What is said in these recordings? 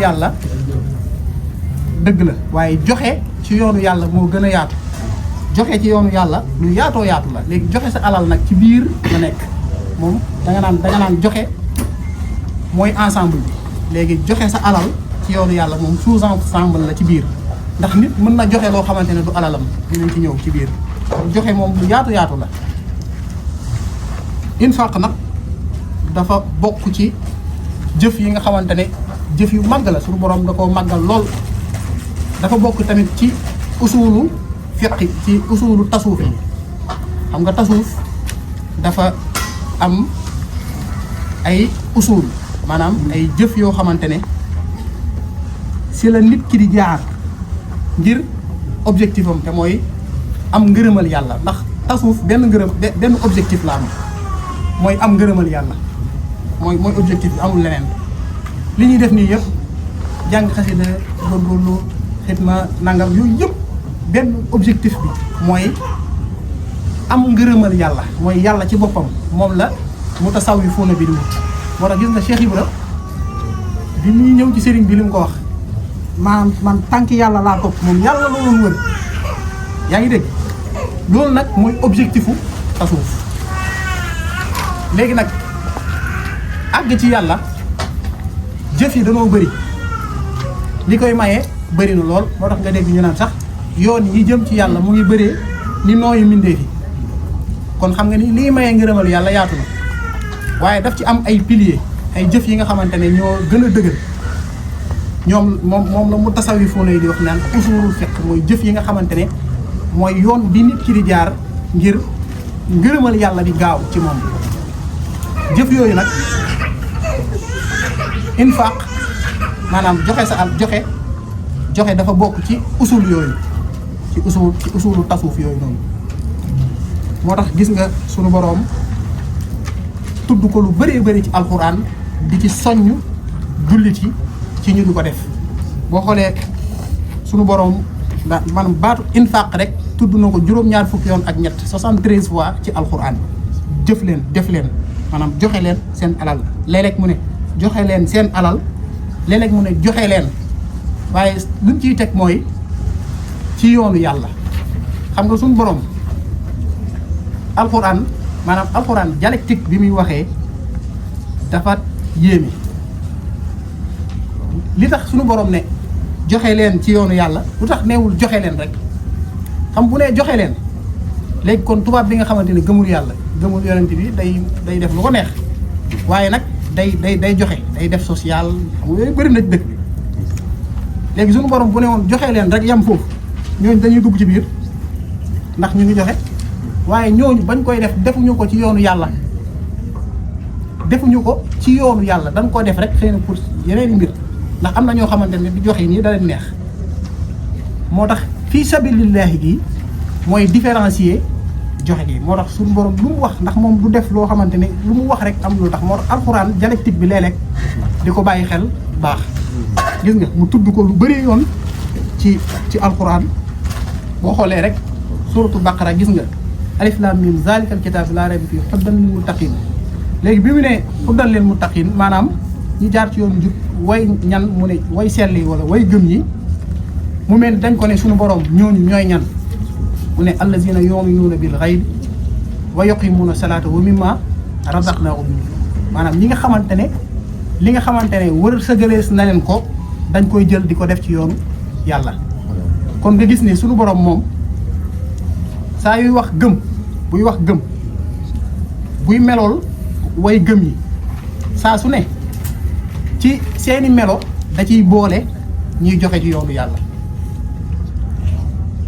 yàlla dëgg la waaye joxe ci yoonu yàlla moo gën a yaatu joxe ci yoonu yàlla lu yaatoo yaatu la léegi joxe sa alal nag ci biir la nekk moom danga naan joxe mooy ensemble bi léegi joxe sa alal ci yoonu yàlla moom sous-ensemble la ci biir ndax nit mën na joxe loo xamante ne du alalam dinañ ci ñëw ci biir joxe moom lu yaatu yaatu la infaq nag dafa bokk ci jëf yi nga xamante ne jëf yu màgg la suñu borom da koo màggal lool dafa bokk tamit ci usulu fiqi ci usulu tasuuf yi xam nga tasuuf dafa am ay usul maanaam ay jëf yoo xamante ne si la nit ki di jaar ngir objectif am te mooy am ngërëmal yàlla ndax tasuuf benn objectif la am mooy am ngërëmal yàlla mooy objectif bi amul leneen li ñuy def nii yëpp jàng xasida góorgóorlu xidma nangam yooyu yëpp benn objectif bi mooy am ngërëmal yàlla mooy yàlla ci boppam moom la mutasawwifuuna bi di wut moo tax gis nga Cheikh Ibra bi muy ñëw ci sëriñ bi li mu ko wax man tànk yàlla laa topp moom yàlla la doon wër yaa ngi dégg loolu nag mooy objectifu tasawuf léegi nag àgg ci yàlla jëf yi danoo bëri li koy maye bëri na lool moo tax nga dégg ñu naan sax yoon yi jëm ci yàlla mu ngi bëree ni nooyu mbindeef yi kon xam nga ni lii maye ngërëmal yàlla yaatu na waaye daf ci am ay piliers ay jëf yi nga xamante ne ñoo gën a dëgër moom la mu tasawwifuuna yi di wax naan usulul fiqh mooy jëf yi nga xamante ne mooy yoon bi nit ki di jaar ngir ngërëmal yàlla di gaaw ci moom jëf yooyu nag infaq maanaam joxe sa al joxe dafa bokk ci usul yooyu ci usulu tasuuf yooyu noonu moo tax gis nga sunu boroom tudd ko lu bëree bëri ci alxuraan di ci soññ jullit yi ci ñu du ko def boo xoolee sunu boroom maanaam baatu infaq rek tudd na ko juróom-ñaar fukki yoon ak ñett 73 fois ci alxuraan jëf leen def leen maanaam joxe leen seen alal léeg-léeg mu ne joxe leen seen alal léeg-léeg mu ne joxe leen waaye luñ ciy teg mooy ci yoonu yàlla xam nga suñu borom alxuraan maanaam alxuraan dialectique bi muy waxee dafa yéeme li tax suñu borom ne joxe leen ci yoonu yàlla lu tax neewul joxe leen rek xam bu nee joxe leen léegi kon tubaab bi nga xamante ne gëmul yàlla gëmul yonent bi day def lu ko neex waaye nag day joxe day def social xam nga yooyu bëri na dëkk bi léegi suñu borom bu ne woon joxe leen rek yam foofu ñooñu dañuy dugg ci biir ndax ñu ngi joxe waaye ñooñu bañ koy def defuñu ko ci yoonu yàlla defuñu ko ci yoonu yàlla dañ ko def rek xëy na pour yeneen i mbir ndax am na ñoo xamante ne di joxe nii da leen neex moo tax fii sabilillahi gi mooy différencier joxe gi moo tax suñu borom lu mu wax ndax moom du def loo xamante ne lu mu wax rek am lu tax moo tax alxuraan dialectique bi léeg-léeg di ko bàyyi xel baax gis nga mu tudd ko lu bëri yoon ci alxuraan boo xoolee rek suratul baqara gis nga alif lam mim zalikal kitaabu laa rayba fiihi hudan lil muttaqin léegi bi mu ne hudan lil muttaqin maanaam ñi jaar ci yoonu jub way ñan mu ne way sell yi wala way gëm yi mu mel ni dañ ko ne suñu borom ñooñu ñooy ñan mu ne allazina yu'minuuna bil ghaybi wa yuqimuuna salaata wa mimma razaqnaahum maanaam ñi nga xamante ne li nga xamante ne wërsëgalees na leen ko dañ koy jël di ko def ci yoonu yàlla kon nga gis ne suñu borom moom saa yuy wax gëm buy wax gëm buy melool way gëm yi saa su ne ci seeni melo da ciy boole ñuy joxe ci yoonu yàlla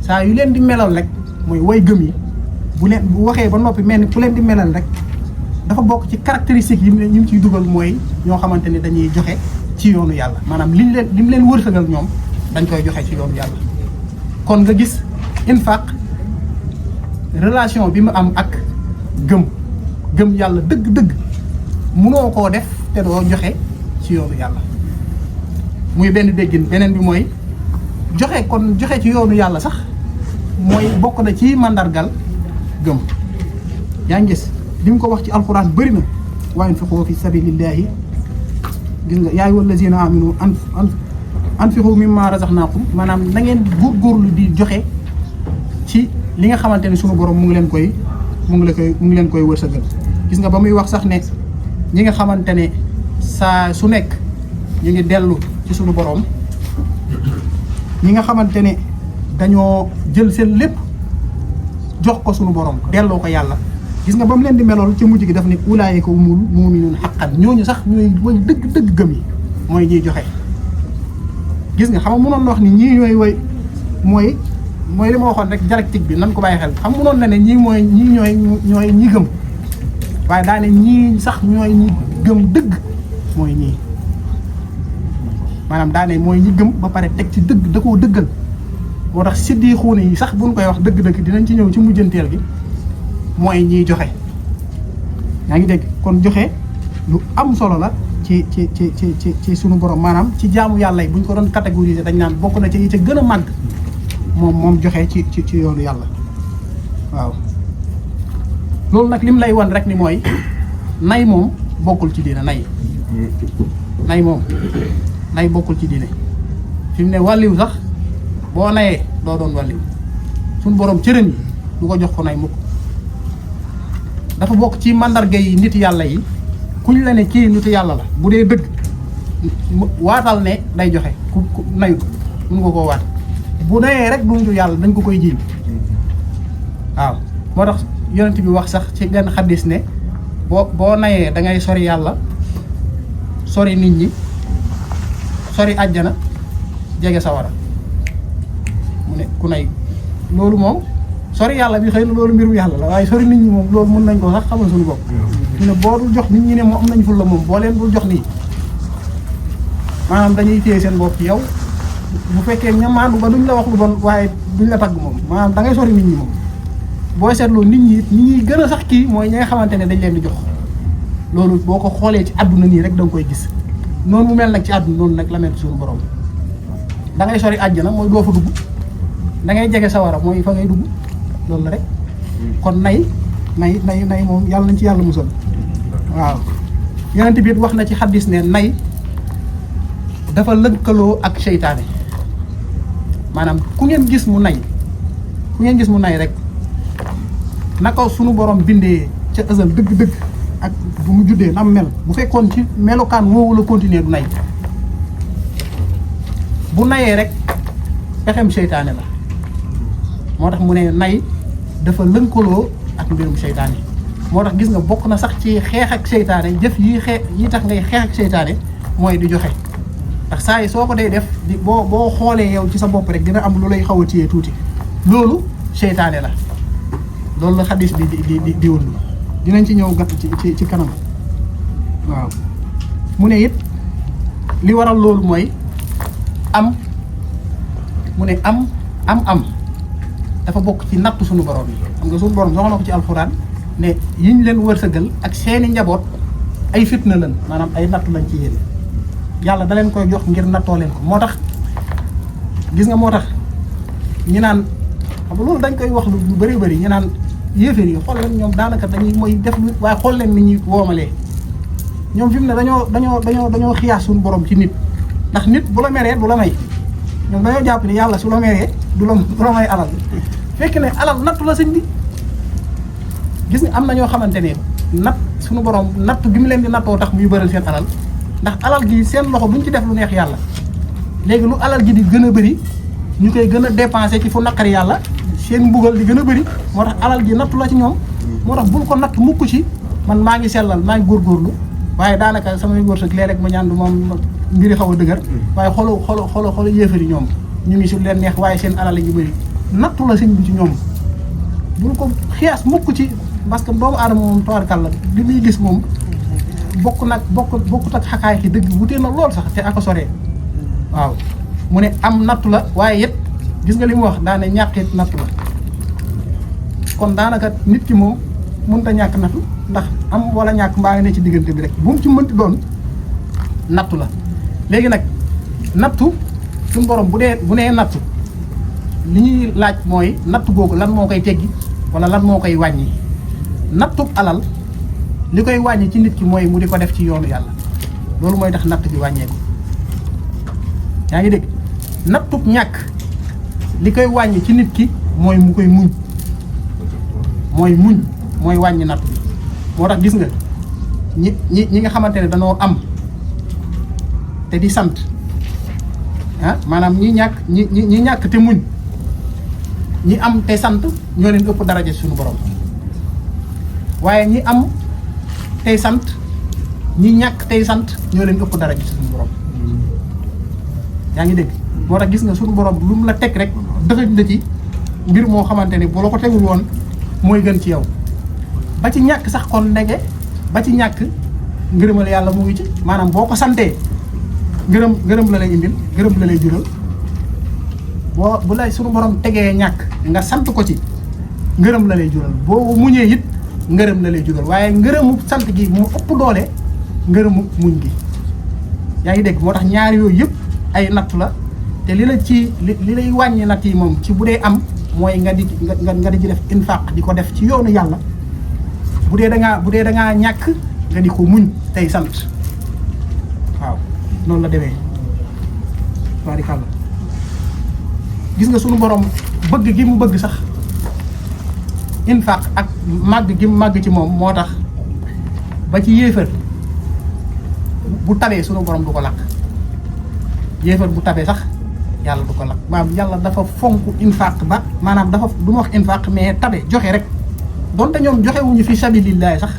saa yu leen di melal rek mooy way gëm yi bu waxee ba noppi mel ni ku leen di melal rek dafa bokk ci caractéristique yi ñu ciy dugal mooy ñoo xamante ne dañuy joxe ci yoonu yàlla maanaam li mu leen wërsëgal ñoom dañ koy joxe ci yoonu yàlla kon nga gis infaq relation bi mu am ak gëm yàlla dëgg-dëgg munoo koo def te doo joxe ci yoonu yàlla. muy benn déggin beneen bi mooy joxe kon joxe ci yoonu yàlla sax mooy bokk na ci mandargal gëm. yaa ngi gis li mu ko wax ci alquran bëri na wa anfiqu fi sabilillahi gis nga yaa ayyuhal lazina amanu anfiqu mimma razaqnakum maanaam na ngeen góorgóorlu di joxe ci li nga xamante ne sunu borom mu ngi leen koy wërsëgal. gis nga ba muy wax sax ne ñi nga xamante ne saa su nekk ñu ngi dellu ci sunu borom ñi nga xamante ne dañoo jël seen lépp jox ko sunu borom delloo ko yàlla. gis nga ba mu leen di melool ci mujj gi daf ne ulaayika humul mu'minuun haqqan ñooñu sax ñooy way dëgg gëm yi mooy ñiy joxe. gis nga xam nga mënoon na wax ni ñii ñooy mooy li ma waxoon rek dialectique bi nan ko bàyyi xel xam mënoon na ne ñii ñooy ñi gëm waaye daa ne ñii sax ñooy ñi gëm dëgg mooy ñii maanaam daa ne mooy ñi gëm ba pare teg ci dëgg da koo dëggal moo tax siddiquuna yi sax buñ koy wax dëgg-dëgg dinañ ci ñëw ci mujjanteel gi mooy ñiy joxe. yaa ngi dégg kon joxe lu am solo la ci sunu borom maanaam ci jaamu yàlla yi bu ñu ko doon catégoriser dañ naan bokk na ci yi ca gën a màgg moom joxe ci yoonu yàlla waaw. loolu nag lim lay wan rek ni mooy nay moom bokkul ci diine nay bokkul ci diine fi mu ne wàlliw sax boo nayee doo doon wàlliw sunu borom cërën yi du ko jox ko nay mukk. dafa bokk ci mandarga yi nit yàlla yi kuñ la ne kii nit yàlla la bu dee dëgg waatal ne day joxe ku nayut mun nga koo waat bu nayee rek du nitu yàlla dañ ko koy jiiñ waaw. moo tax yonent bi wax sax ci benn xaddis ne boo nayee da ngay sori yàlla sori nit ñi sori àjjana jege sawara mu ne ku nay loolu moom sori yàlla bi xëy na loolu mbirum yàlla la waaye sori nit ñi moom loolu mën nañ ko sax xamal suñu bopp. ñu ne boo dul jox nit ñi ne moom am nañ ful la moom boo leen dul jox nii maanaam dañuy téye seen bopp ci yow bu fekkee ñamaandu ba duñ la wax lu bon waaye duñ la tagg moom maanaam da ngay sori nit ñi moom. boo seetloo nit ñi gën a sax kii mooy ñi nga xamante ne dañ leen di jox loolu boo ko xoolee ci àdduna nii rek da nga koy gis noonu mu mel nag ci àdduna noonu nag la mel suñu borom da ngay sori àjjana mooy doo fa dugg da ngay jege sawara mooy fa ngay dugg. loolu la rek kon nay moom yàlla nañ ci yàlla musal waaw. yonent bi wax na ci xaddis ne nay dafa lëkkaloo ak seytaane maanaam ku ngeen gis mu nay rek naka sunu borom bindee ca ësal dëgg-dëgg ak bu mu juddee nam mel bu fekkoon ci melokaan woowu la continuer du nay bu nayee rek pexem seytaane la moo tax mu ne nay dafa lënkaloo ak mbirum seytaane moo tax gis nga bokk na sax ci xeex ak seytaane jëf yi tax ngay xeex ak seytaane mooy di joxe ndax saa yi soo ko dee def di boo xoolee yow ci sa bopp rek dina am lu lay xaw a téye tuuti loolu seytaane la loolu la xadis bi di wund dinañ ci ñëw gàtt ci kanam waaw. mu ne it li waral loolu mooy mu ne am dafa bokk ci nattu suñu borom yi xam nga suñu borom soxla ko ci alxuraan ne yiñ leen wërsëgal ak seeni njaboot ay fitna lan maanaam ay nattu lañ ci yéen yàlla da leen koy jox ngir nattoo leen ko moo tax gis nga moo tax ñi naan xam nga loolu dañ koy wax lu bëri ñu naan yéeféer yi xool leen ñoom daanaka dañuy mooy def lu waaye xool leen ni ñuy woomalee ñoom fi mu ne dañoo xiyaas suñu borom ci nit ndax nit bu la meree du la may ñoom dañoo jàpp ni yàlla su la meree du la may alal fekk ne alal nattu la sëñ bi gis nga am na ñoo xamante ne suñu borom natt gi mu leen di nattoo tax muy bëral seen alal ndax alal gi seen loxo buñ ci def lu neex yàlla léegi lu alal gi di gën a bëri ñu koy gën a dépensé ci fu naqari yàlla seen mbugal di gën a bëri moo tax alal ji nattu la ci ñoom moo tax bul ko natt mukk ci man maa ngi sellal maa ngi góorgóorlu waaye daanaka samay wërsëg léeg-léeg ma ñaan moom mbiri xaw a dëgër waaye xolo yéefari ñoom ñu ngi si leen neex waaye seen alal yi bëri nattu la sëñ bi ci ñoom bul ko xiyaas mukk ci parce que doomu aadama moom tawarkal la li muy gis moom bokkut ak xakaay ki dëgg wutee na lool sax te aka soree waaw mu ne am nattu la waaye it gis nga li mu wax daane ñàkkit nattu la kon daanaka nit ki moom mënut a ñàkk nattu ndax am wala ñàkk mbaa ngi ne ci diggante bi rek bu mu ci mënti doon nattu la léegi nag nattu suñu borom bu nee nattu li ñuy laaj mooy nattu googu lan moo koy teggi wala lan moo koy wàññi. nattub alal li koy wàññi ci nit ki mooy mu di ko def ci yoonu yàlla loolu mooy tax natt bi wàññeeku yaa ngi dégg. nattub ñàkk li koy wàññi ci nit ki mooy mu koy muñ mooy wàññi natt bi moo tax gis nga ñi nga xamante ne dañoo am te di sant maanaam ñi ñàkk te muñ ñi am te sant ñoo leen ëpp daraja suñu borom waaye ñi am tey sant ñi ñàkk tey sant ñoo leen ëpp daraja suñu borom yaa ngi dégg. moo tax gis nga suñu borom lu mu la teg rek dëxëj la ci mbir moo xamante ni bu la ko tegul woon mooy gën ci yow ba ci ñàkk sax kon ndege ba ci ñàkk ngërëmal yàlla mu ngi ci maanaam boo ko santee ngërëm la lay indil ngërëm la lay jural bu lay suñu borom tegee ñàkk nga sant ko ci ngërëm la lay jural boo muñee it ngërëm la lay jural waaye ngërëmu sant gi moo ëpp doole ngërëmu muñ gi yaa ngi dégg. moo tax ñaari yooyu yëpp ay nattu la te li la ci li lay wàññi natt yi moom ci bu dee am mooy nga di ci def infaq di ko def ci yoonu yàlla bu dee da ngaa ñàkk nga di ko muñ tey sant waaw noonu la demee barikàlla. gis nga sunu borom bëgg gi mu bëgg sax infaq ak màgg gi mu màgg ci moom moo tax ba ci yéefar bu tabee sunu borom du ko lakk yéefar bu tabee sax yàlla du ko lakk maanaam yàlla dafa fonk infaq ba maanaam dafa du ma wax infaq mais tabe joxe rek donte ñoom joxe wuñu fi sabilillahi sax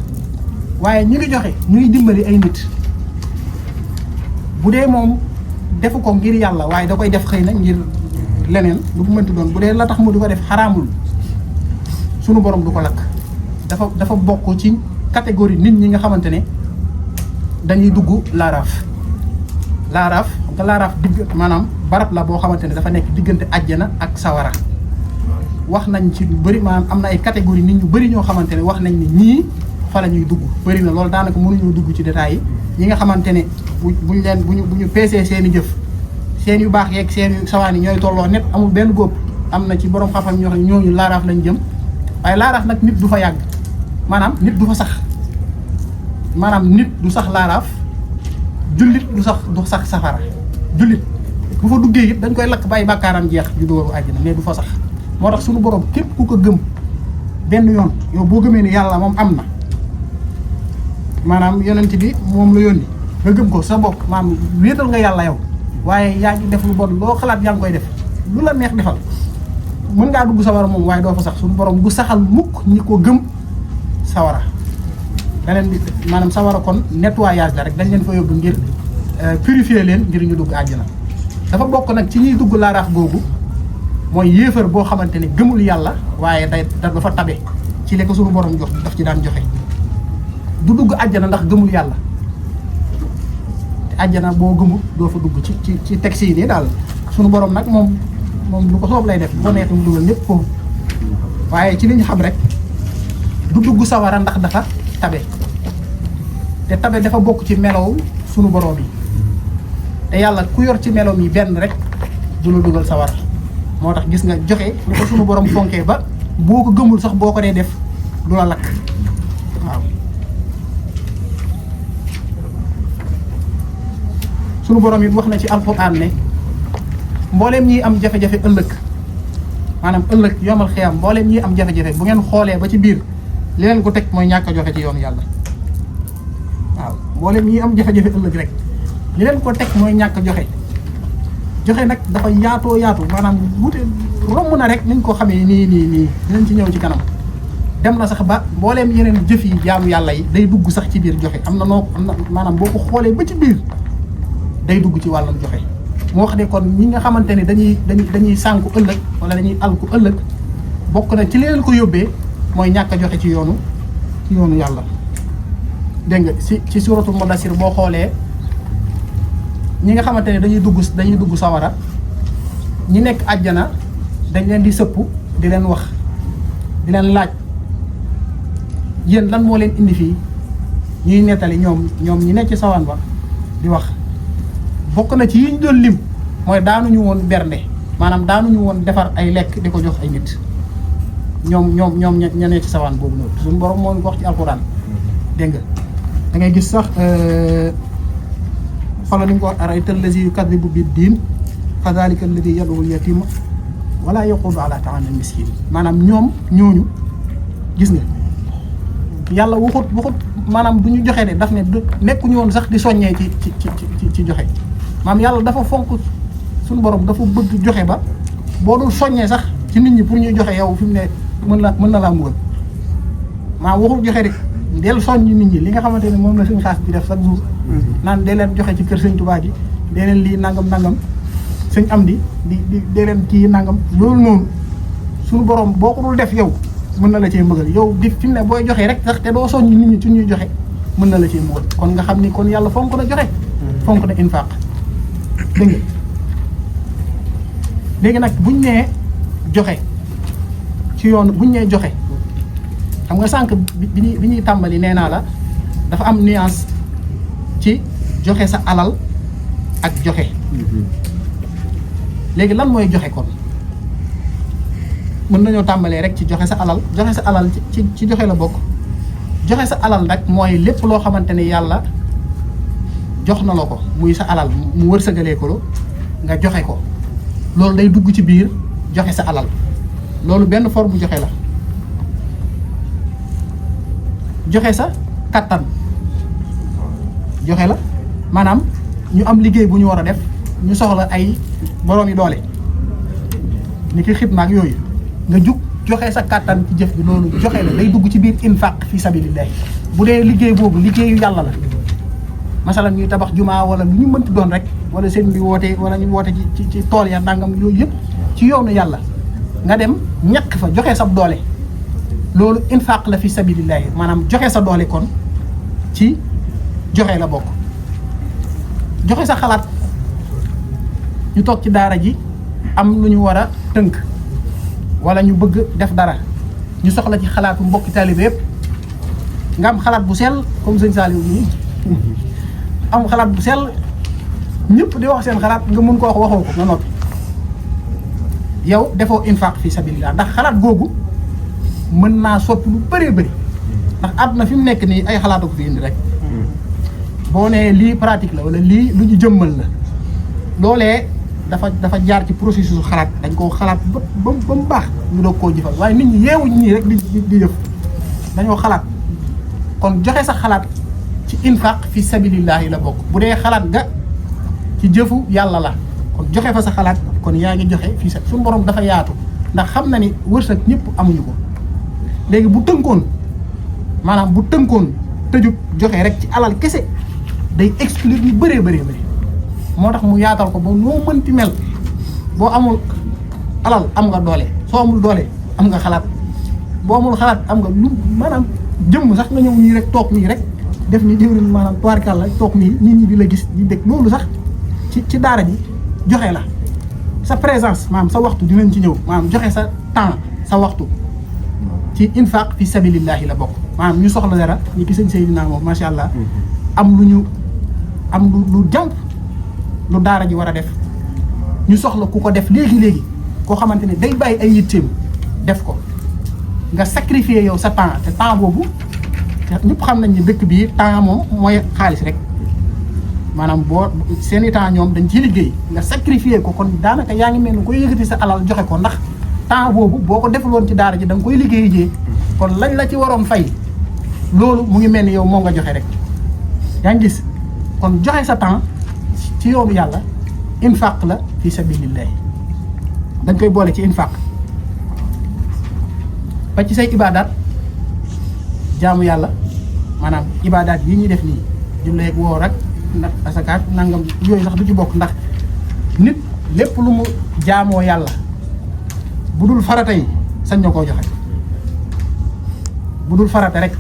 waaye ñu ngi joxe ñu ngi dimbali ay nit bu dee moom defu ko ngir yàlla waaye da koy def xëy na ngir leneen lu mu mënti doon bu dee la tax mu di ko def xaraamul sunu borom du ko lakk dafa bokk ci catégorie nit ñi nga xamante ne dañuy dugg laaraaf xam nga laaraaf maanaam barab la boo xamante ne dafa nekk diggante àjjana ak sawara wax nañ ci lu bëri maanaam am na ay catégorie nit ñu bëri ñoo xamante ne wax nañ ne ñii fa la ñuy dugg bëri na loolu daanaka mënuñoo dugg ci détails yi ñi nga xamante ne bu ñu peesee seen i jëf seen yu baax yeeg seen yu sawaan yi ñooy tolloo net amul benn góob am na ci borom xam-xam ñoo xam ne ñooñu laaraaf lañ jëm waaye laaraaf nag nit du fa yàgg maanaam nit du fa sax maanaam nit du sax laaraaf jullit du sax safara jullit bu fa duggee it dañ koy lakk bàyyi bàkkaaram jeex ju dóoru àjjana mais du fa sax moo tax suñu borom képp ku ko gëm benn yoon yow boo gëmee ni yàlla moom am na maanaam yonent bi moom la yónni nga gëm ko sa bopp maanaam wéetal nga yàlla yow waaye yaa ngi def lu bon loo xalaat yaa ngi koy def lu la neex defal mën ngaa dugg sawara moom waaye doo fa sax suñu borom du saxal mukk ñi ko gëm sawara da leen di maanaam sawara kon nettoyage la rek dañ leen fa yóbbu ngir purifier leen ngir ñu dugg àjjana dafa bokk nag ci ñuy dugg laaraaf googu mooy yéefar boo xamante ne gëmul yàlla waaye dafa tabe ci li ko suñu borom jox daf ci daan joxe du dugg àjjana ndax gëmul yàlla te àjjana boo gëmul doo fa dugg ci texte yi nii daal suñu borom nag moom lu ko soob lay def boo neexee mu dugal ñëpp foofu waaye ci li ñu xam rek du dugg sawara ndax dafa tabe te tabe dafa bokk ci melow sunu borom yi te yàlla ku yor ci melow yi benn rek du la dugal sawara moo tax gis nga joxe ni ko sunu borom fonkee ba boo ko gëmul sax boo ko dee def du la lakk waaw sunu borom it wax na ci alxuraan ne mbooleem ñi am jafe-jafe ëllëg maanaam ëllëg yomal xiyam mbooleem ñi am jafe-jafe bu ngeen xoolee ba ci biir li leen ko teg mooy ñàkk a joxe ci yoonu yàlla waaw mbooleem ñi am jafe-jafe ëllëg rek li leen ko teg mooy ñàkk a joxe nag dafa yaatu maanaam wute romb na rek niñ ko xamee nii dinañ ci ñëw ci kanam dem na sax ba mbooleem yeneen jëf yi jaamu yàlla yi day dugg sax ci biir joxe am na maanaam boo ko xoolee ba ci biir day dugg ci wàllum joxe moo wax ne kon ñi nga xamante ne dañuy sànku ëllëg wala dañuy alku ëllëg bokk na ci li leen ko yóbbee mooy ñàkk a joxe ci yoonu yàlla dégg nga ci suratul Mudassir boo xoolee ñi nga xamante ne dañuy dugg sawara ñi nekk àjjana dañ leen di sëpp di leen wax di leen laaj yéen lan moo leen indi fii ñuy nettali ñoom ñi nekk ci sawaan ba di wax bokk na ci yi ñu doon lim mooy daanuñu woon bernde maanaam daanuñu woon defar ay lekk di ko jox ay nit ñoom ña ne ci sawaan boobu noonu suñu borom moo ñu ko wax ci alxuraan dégg nga da ngay gis sax xoolal ni mu ko wax arayta allazi yukadibu bid-diin fa zalika alladi yad'u al-yatima wala yaqudu ala ta'am al-miskin maanaam ñooñu gis nga yàlla waxut maanaam du ñu joxe de daf ne nekkuñu woon sax di soññee ci joxe maanaam yàlla dafa fonk suñu borom dafa bëgg joxe ba boo dul soññee sax ci nit ñi pour ñuy joxe yow fi mu ne mën na laa mbugal maanaam waxul joxe rek del soññ nit ñi li nga xamante ne moom la suñu xaas di def chaque jour naan dee leen joxe ci kër sëñ Tuubaa gi dee leen lii nangam sëñ am di dee leen kii nangam loolu noonu suñu borom boo ko dul def yow mën na la cee mbëggal yow di fi mu ne booy joxe rek sax te doo soññ nit ñi ci ñuy joxe mën na la cee mbëggal kon nga xam ni kon yàlla fonk na joxe fonk na infaq dégg nga léegi nag buñ nee joxe ci yoon buñ nee joxe xam nga sànq bi ñuy tàmbali nee naa la dafa am nuance ci joxe sa alal ak joxe léegi lan mooy joxe kon mën nañoo tàmbalee rek ci joxe sa alal ci joxe la bokk joxe sa alal nag mooy lépp loo xamante ni yàlla jox na la ko muy sa alal mu wërsëgalee ko nga joxe ko loolu day dugg ci biir joxe sa alal loolu benn forme bu joxe la joxe sa kattan joxe la maanaam ñu am liggéey bu ñu war a def ñu soxla ay borom yi doole ni ki xidma ak yooyu nga jug joxe sa kattan ci jëf bi loolu joxe la day dugg ci biir infaq fi sabilillah bu dee liggéey boobu liggéeyu yàlla la masalan ñuy tabax jumaa wala lu ñu mënti doon rek wala seen bi woote wala ñu woote ci tool ya nangam yooyu yëpp ci yoonu yàlla nga dem ñàkk fa joxe sa doole loolu infaq la fi sabilillah maanaam joxe sa doole kon ci joxe la bokk joxe sa xalaat ñu toog ci daara ji am lu ñu war a tënk wala ñu bëgg def dara ñu soxla ci xalaatu mbokki taalibe yëpp nga am xalaat bu sell comme sëñ Saliou nii am xalaat bu sell ñëpp di wax seen xalaat nga mën ko wax waxoo ko nga noppi yow defoo infaq fi sabilillah ndax xalaat googu mën naa soppi lu bëree bëri ndax àdduna fi mu nekk nii ay xalaatu ko fi indi rek boo nee lii pratique la wala lii lu ñu jëmmal la loolee dafa jaar ci processus xalaat dañ koo xalaat ba mu baax ñu doog koo jëfal waaye nit ñi yeewuñ nii rek di jëf dañoo xalaat kon joxe sa xalaat ci infaq fi sabilillahi la bokk bu dee xalaat ga ci jëfu yàlla la kon joxe fa sa xalaat kon yaa ngi joxe fii sa suñu borom dafa yaatu ndax xam na ni wërsëg ñëpp amuñu ko léegi bu tënkoon tëjub joxe rek ci alal kese day exclure yu bëree bëri moo tax mu yaatal ko ba noo mënti mel boo amul alal am nga doole soo amul doole am nga xalaat boo amul xalaat am nga lu maanaam jëmm sax nga ñëw nii rek toog nii rek def ni diwlin maanaam tubaarkàlla toog nii nit ñi di la gis di dégg loolu sax ci daara ji joxe la sa présence maanaam sa waxtu dinañ ci ñëw maanaam joxe sa temps sa waxtu ci infaq fi sabilillahi la bokk maanaam ñu soxla dara ñi ki sëñ Seydina moom macha allah am lu jàmp lu daara ji war a def ñu soxla ku ko def léegi koo xamante ne day bàyyi ay yitteem def ko nga sacrifier yow sa temps te temps boobu ñëpp xam nañ ne dëkk bii temps moom mooy xaalis rek maanaam boo seen i temps ñoom dañ ciy liggéey nga sacrifier ko kon daanaka yaa ngi mel ni koy yëkkati sa alal joxe ko ndax temps boobu boo ko defuloon ci daara ji da nga koy liggéey jee kon lañ la ci waroon fay loolu mu ngi mel ni yow moo nga joxe rek yaa ngi gis kon joxe sa temps ci yoonu yàlla infaq la fi sabilillah dañ koy boole ci infaq ba ci say ibaadaat jaamu yàlla maanaam ibaadaat yi ñuy def nii julleeg woor ak ndax asakaat nangam yooyu sax du ci bokk ndax nit lépp lu mu jaamoo yàlla bu dul farata yi sañ na koo joxe bu dul farata rek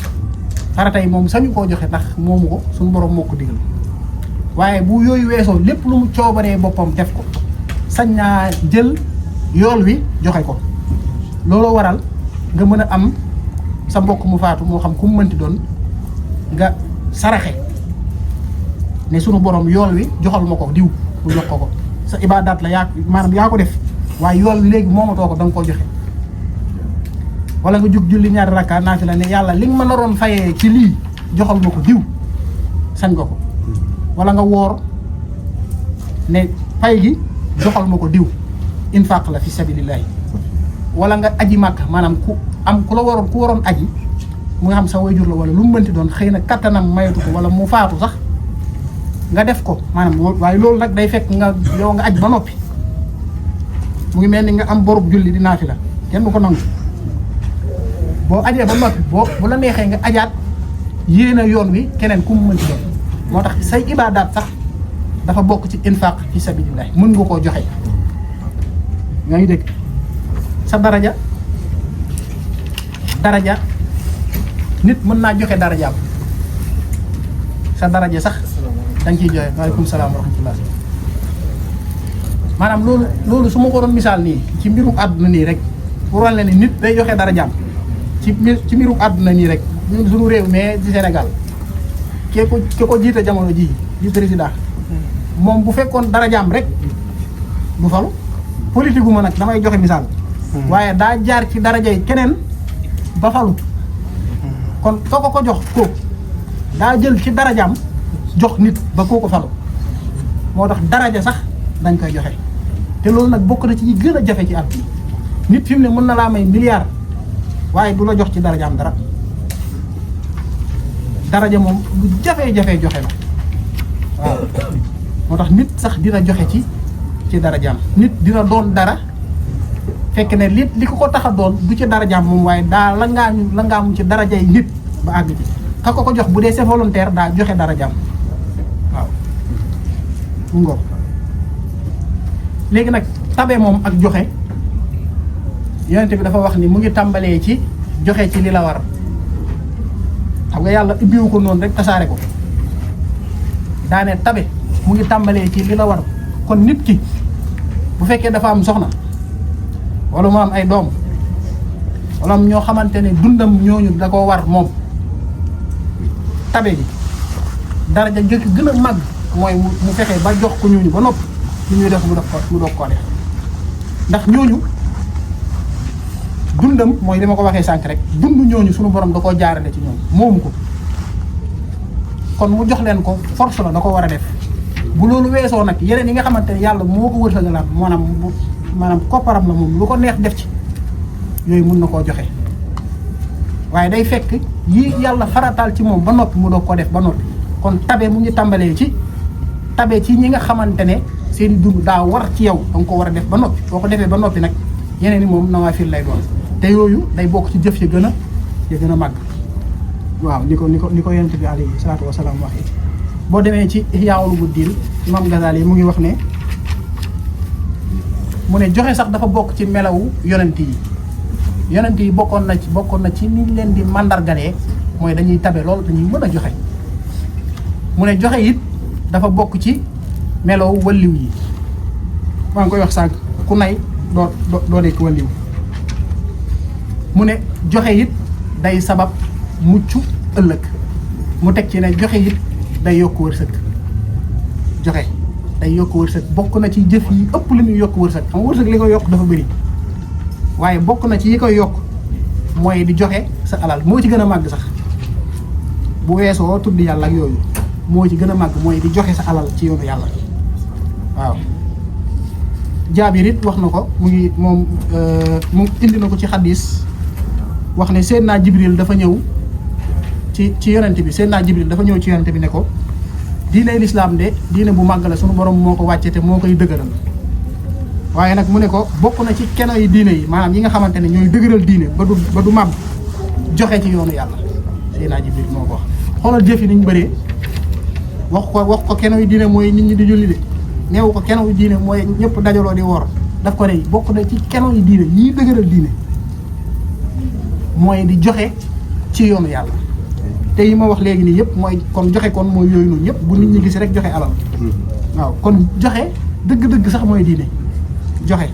farata yi moom sañu koo joxe ndax moomu ko suñu borom moo ko digal waaye bu yooyu weesoo lépp lu mu coobaree boppam def ko sañ naa jël yool wi joxe ko looloo waral nga mën a am sa mbokk mu faatu moo xam ku mu mënti doon nga saraxe ne sunu borom yool wi joxal ma ko diw mu jox ko sa ibaadaat la maanaam yaa ko def waaye yool wi léegi moomatoo ko da nga koo joxe. wala nga jug julli ñaari rakka naafila ne yàlla li nga ma naroon fayee ci lii joxal ma ko diw sañ nga ko. wala nga woor ne fay gi joxal ma ko diw infaq la fi sabilillahi. wala nga aji màkk maanaam ku la waroon aji mu nga xam sa wayjur la wala lu mu mënti doon xëy na kattanam mayatu ko wala mu faatu sax nga def ko maanaam waaye loolu nag day fekk nga yow nga aj ba noppi mu ngi mel ni nga am borub julli di naafila kenn du ko nangu. boo ajee ba noppi bu la neexee nga ajaat yéena yoon wi keneen ku mu mënti doon moo tax say ibaadaat sax dafa bokk ci infaq fi sabilillah mën nga koo joxe. nga ngi dégg sa daraja nit mën naa joxe darajaam sa daraja sax da nga ciy joxe. waaleykum salaam wa rahmatullah. maanaam loolu su ma ko doon misaal nii ci mbirum àdduna nii rek pour wane ne nit day joxe darajaam ci mbirum àdduna nii rek ñun suñu réew mais ci Sénégal ke ko jiite jamono ji di président moom bu fekkoon darajaam rek du falu politique gu ma nag damay joxe misaal. waaye daa jaar ci darajay keneen ba falu. kon soo ko jox kooku daa jël ci darajaam jox nit ba kooku falu moo tax daraja sax dañ koy joxe te loolu nag bokk na ci yi gën a jafe ci àdduna nit fi mu ne mën na laa may milliard waaye du la jox ci darajaam dara. daraja moom lu jafe-jafe joxe la waaw moo tax nit sax dina joxe ci darajaam. nit dina doon dara fekk ne li ko tax a doon du ci darajaam moom waaye daa la ngaa mu ci darajay nit ba àgg ci ka ko jox bu dee c'est volontaire daa joxe darajaam waaw mu ngoog. léegi nag tabe moom ak joxe yonent bi dafa wax ni mu ngi tàmbalee ci joxe ci li la war. xam nga yàlla ibbiwu ko noonu rek tasaare ko daane tabe mu ngi tàmbalee ci li la war. kon nit ki bu fekkee dafa am soxna wala mu am ay doom wala am ñoo xamante ne dundam ñooñu da koo war moom tabe gi daraja gën a màgg mooy mu fexe ba jox ko ñooñu ba noppi li ñuy def mu doog koo def ndax ñooñu dundam mooy li ma ko waxee sànq rek dund ñooñu suñu borom da koo jaarale ci ñoom moomu ko kon mu jox leen ko force la da ko war a def. bu loolu weesoo nag yeneen yi nga xamante ne yàlla moo ko wërsëgalaat maanaam kopparam la moom lu ko neex def ci yooyu mun na koo joxe waaye day fekk yi yàlla farataal ci moom ba noppi mu doog ko def ba noppi. kon tabe mu ngi tàmbalee ci tabe ci ñi nga xamante ne seen i dund daa war ci yow da nga ko war a def ba noppi boo ko defee ba noppi nag yeneen yi moom nawaafil lay doon te yooyu day bokk ci jëf ya gën a màgg. waaw ni ko yonent bi alayhi salaatu wa salaam waxee. boo demee ci Ihyaa Ulumuddin Imam Ghazali mu ngi wax ne mu ne joxe sax dafa bokk ci melawu yonent yi bokkoon na ci ni leen di mandargalee mooy dañuy tabe lool dañuy mën a joxe. mu ne joxe it dafa bokk ci melawu walliw yi maa ngi koy wax sànq ku nay doo nekk walliw. mu ne joxe it day sabab mucc ëllëg mu teg ci ne joxe it day yokk wërsëg. joxe day yokk wërsëg bokk na ci jëf yi ëpp li muy yokk wërsëg xam wërsëg li koy yokk dafa bëri waaye bokk na ci yi koy yokk mooy di joxe sa alal moo ci gën a màgg sax bu weesoo tudd yàlla ak yooyu moo ci gën a màgg mooy di joxe sa alal ci yoonu yàlla. waaw Jaabir it wax na ko mu indi na ko ci xadis wax ne Seydina Jibril dafa ñëw ci yonent bi Seydina Jibril dafa ñëw ci yonent bi ne ko diine lislaam de diine bu màgg la sunu borom moo ko wàcce te moo koy dëgëral waaye nag mu ne ko bokk na ci keno yi diine yi maanaam yi nga xamante ne ñooy dëgëral diine ba du màbb joxe ci yoonu yàlla. Seydina Jibril moo ko wax xoolal jëf yi niñ bëree wax ko keno yi diine mooy nit ñi di julli de neewu ko keno yi diine mooy ñëpp dajaloo di woor daf ko ne bokk na ci keno yi diine yii dëgëral diine mooy di joxe ci yoonu yàlla. te yi ma wax léegi nii yëpp mooy kon joxe kon mooy yooyu noonu yëpp bu nit ñi gis rek joxe alal. waaw kon joxe dëgg-dëgg sax mooy diine joxe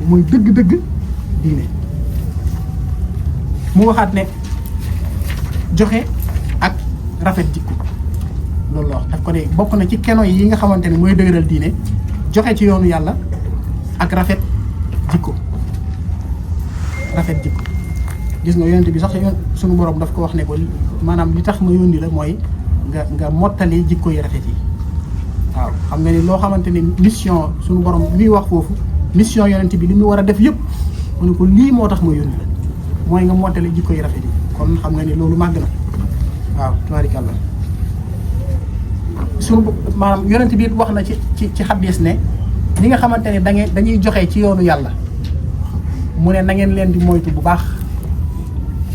mooy dëgg-dëgg diine. mu waxaat ne joxe ak rafet jikko loolu la wax daf ko ne bokk na ci keno yi nga xamante ne mooy dëgëral diine joxe ci yoonu yàlla ak rafet jikko gis nga yonent bi sax suñu borom daf ko wax ne ko maanaam li tax ma yónni la mooy nga mottali jikko yi rafet yi waaw xam nga ni loo xamante ne mission suñu borom liy wax foofu mission yonent bi li mu war a def yëpp mu ne ko lii moo tax ma yónni la mooy nga mottali jikko yi rafet yi kon xam nga ni loolu màgg na waaw tabaarikàlla suñu maanaam yonent bi wax na ci xadis ne ñi nga xamante ne dañuy joxe ci yoonu yàlla mu ne na ngeen leen di moytu bu baax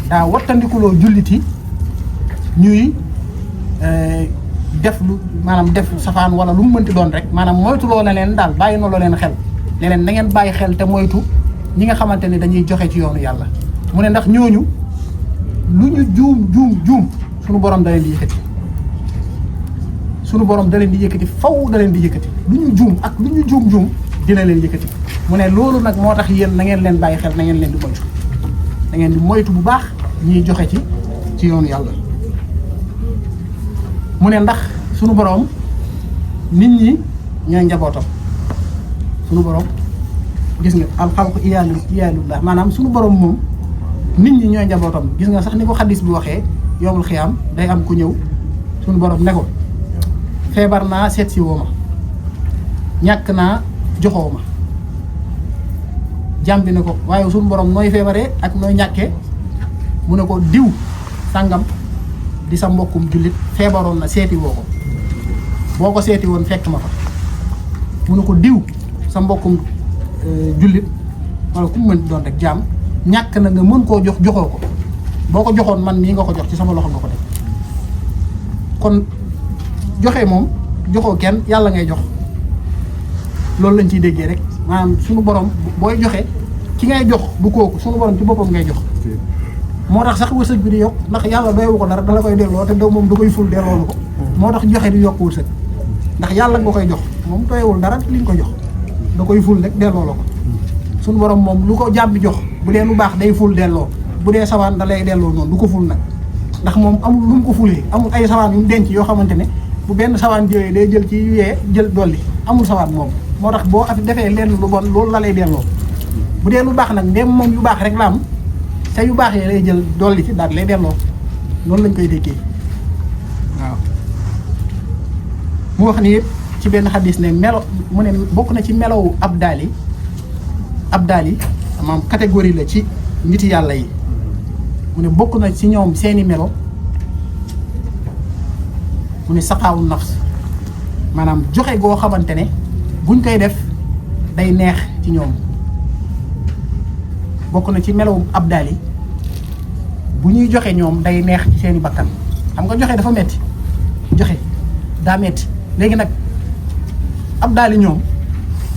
daa wattandikuloo julliti ñuy def lu maanaam def safaan wala lu mu mënti doon rek maanaam moytuloo la leen daal bàyyi na loo leen xel ne leen na ngeen bàyyi xel te moytu ñi nga xamante ne dañuy joxe ci yoonu yàlla mu ne ndax ñooñu lu ñu juum suñu borom da leen di yëkkati suñu borom da leen di yëkkati faw da leen di yëkkati lu ñu juum ak lu ñu juum dina leen yëkkati mu ne loolu nag moo tax yéen na ngeen leen bàyyi xel na ngeen leen di moytu da ngeen di moytu bu baax ñiy joxe ci yoonu yàlla mu ne ndax suñu borom nit ñi ñooy njabootam suñu borom gis nga alxalqu iyaalullah maanaam suñu borom moom nit ñi ñooy njabootam gis nga sax ni ko xadis bi waxee yowmul xiyaam day am ku ñëw suñu borom ne ko feebar naa seet si woo ma ñàkk naa joxoo ma jàmbi ne ko waaye suñu borom nooy feebaree ak nooy ñàkkee mu ne ko diw sàngam di sa mbokkum jullit feebaroon na seeti woo ko boo ko seeti woon fekk ma fa mu ne ko diw sa mbokkum jullit wala ku mu mën doon rek jaam ñàkk na nga mën koo joxoo ko boo ko joxoon man mii nga ko jox ci sama loxo nga ko def kon joxe moom joxoo kenn yàlla ngay jox loolu lañ ciy déggee rek maanaam suñu borom booy joxe ki ngay jox bu kooku suñu borom ci boppam ngay jox moo tax sax wërsëg bi di yokk ndax yàlla doyewu ko dara dala koy delloo te doo moom da koy ful delloo ko moo tax joxe di yokk wërsëg ndax yàlla nga koy jox moom doyewul dara li nga ko jox da koy ful rek delloo la ko suñu borom moom lu ko jàmm bi jox bu dee lu baax day ful delloo bu dee sawaan da lay delloo noonu du ko ful nag ndax moom amul lu mu ko fulee amul ay sawaan yu mu denc yoo xamante ne bu benn sawaan jëlee day jël ci yee jël dolli amul sawaan moom moo tax boo defee lenn lu bon loolu la lay delloo bu dee lu baax nag ndéem moom yu baax rek la am te yu baax yi lay jël dolli ci daal lay delloo loolu lañ koy déggee waaw mu wax ni yëpp ci benn xadis ne melo mu ne bokk na ci melowu abdaal yi maanaam catégorie la ci niti yàlla yi mu ne bokk na ci ñoom seeni melo mu ne saqaawu nafs maanaam joxe goo xamante ne buñ koy def day neex ci ñoom bokk na ci melowu abdaal yi bu ñuy joxe ñoom day neex ci seeni bakkan xam nga joxe dafa metti joxe daa metti léegi nag abdaal yi ñoom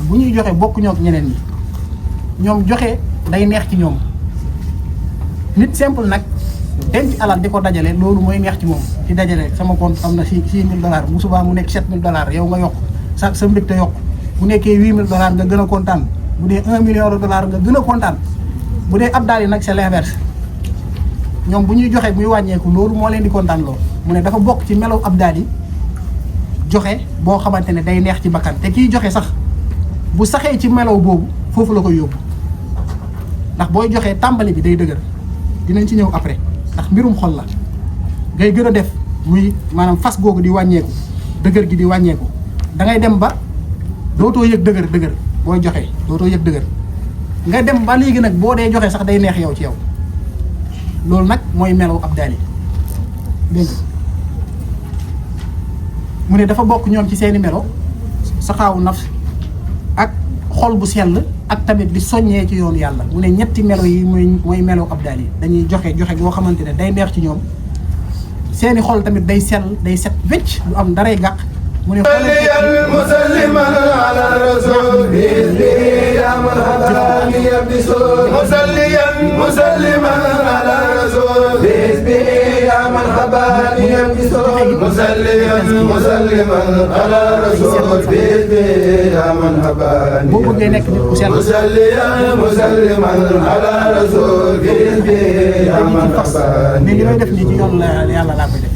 bu ñuy joxe bokk ñoo ak ñeneen ñi ñoom joxe day neex ci ñoom nit simple nag denc alal di ko dajale loolu mooy neex ci moom di dajale sama compte am na $6,000 bu subaa mu nekk $7,000 yow nga yokk sa mbégte yokk bu nekkee $8,000 nga gën a kontaan bu dee $1 million nga gën a kontaan bu dee abdaal yi nag c'est l'inverse ñoom bu ñuy joxe muy wàññeeku loolu moo leen di kontaan loolu mu ne dafa bokk ci melaw abdaal yi joxe boo xamante ne day neex ci bakkan te kiy joxe sax bu saxee ci melaw boobu foofu la koy yóbbu ndax booy joxe tàmbali bi day dëgër dinañ ci ñëw après ndax mbirum xol la ngay gën a def muy maanaam fas googu di wàññeeku dëgër gi di wàññeeku da ngay dem ba dootoo yëg dëgër booy joxe dootoo yëg dëgër nga dem ba léegi nag boo dee joxe sax day neex yow ci yow loolu nag mooy melaw abdaal yi dégg nga mu ne dafa bokk ñoom ci seeni melo saxaawu nafs ak xol bu sell ak tamit di soññee ci yoonu yàlla mu ne ñetti melo yi mooy melo abdaal yi dañuy joxe boo xamante ne day neex ci ñoom seeni xol tamit day sell day set wecc du am daray gàq mu ne musalliman ala rasul ya marhaban musalliyan musliman ala rasul ya marhaban musalliyan musliman ala rasul ya marhaban boo bëggee nekk nit ku sell musalliyan musliman ala rasul ya marhaban léegi looy def nii ci yoon la yàlla laa koy def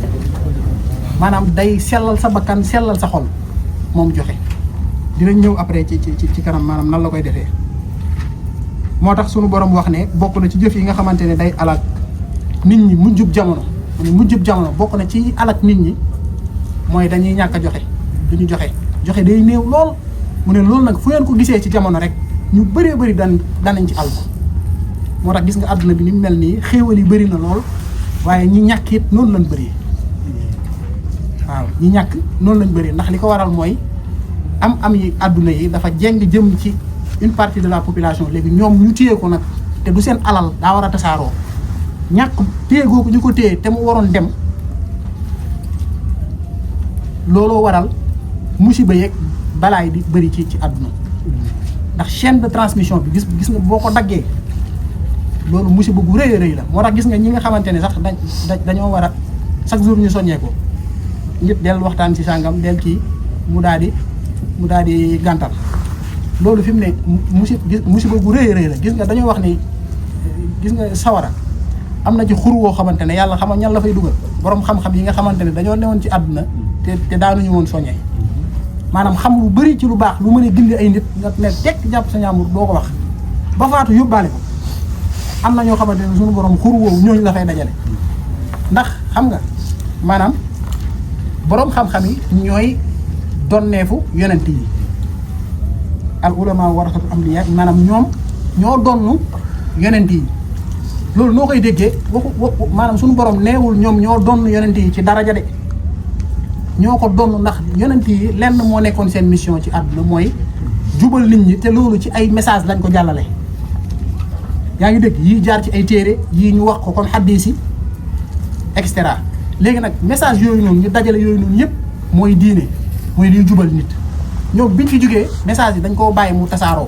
maanaam day sellal sa bakkan sellal sa xol moom joxe. dinañ ñëw après ci kanam maanaam nan la koy defee. moo tax sunu borom wax ne bokk na ci jëf yi nga xamante ne day alak nit ñi mujjub jamono bokk na ci alak nit ñi mooy dañuy ñàkk a joxe duñu joxe day néew lool. mu ne loolu nag fu ngeen ko gisee ci jamono rek ñu bëree bëri danañ ci alko moo tax gis nga àdduna bi ni mu mel nii xéewal yi bëri na lool waaye ñi ñàkk it noonu lañ bëri waaw ñi ñàkk noonu lañ bëri ndax li ko waral mooy am yi àdduna yi dafa jeng jëm ci une partie de la population léegi ñoom ñu téye ko nag te du seen alal daa war a tasaaroo ñàkk téye googu ñu ko téye te mu waroon dem looloo waral musiba yeeg balaay di bëri ci àdduna ndax chaîne de transmission bi gis nga boo ko daggee loolu musiba gu rëy a rëy la moo tax gis nga ñi nga xamante ne sax dañoo war a chaque jour ñu soññee ko nit del waxtaan ci sàngam del kii mu daal di gàntal loolu fi mu ne musiba gu rëy a rëy la gis nga dañoo wax ni gis nga sawara am na ci xur woo xamante ne yàlla xamal ñan la fay dugal borom xam-xam yi nga xamante ne dañoo newoon ci àdduna te daanuñu woon soññee maanaam xam lu bëri ci lu baax lu mën a gindi ay nit nga ne tekk jàpp sa ñaamur doo ko wax ba faatu yóbbaale ko am na ñoo xamante ne suñu borom xur woowu ñooñu la fay dajale ndax xam nga maanaam borom xam-xam yi ñooy donneefu yonent yi al ulama warasatul anbiya maanaam ñoom ñoo donnu yonent yi loolu noo koy déggee waxu maanaam suñu borom neewul ñoom ñoo donn yonent yi ci daraja de ñoo ko donn ndax yonent yi lenn moo nekkoon seen mission ci àdduna mooy jubal nit ñi te loolu ci ay message lañ ko jàllale yaa ngi dégg yii jaar ci ay téere yii ñu wax ko comme xaddiis yi et cetera léegi nag message yooyu noonu ñu dajale yooyu noonu yëpp mooy diine mooy liy jubal nit ñoom biñ fi jógee message yi dañ koo bàyyi mu tasaaroo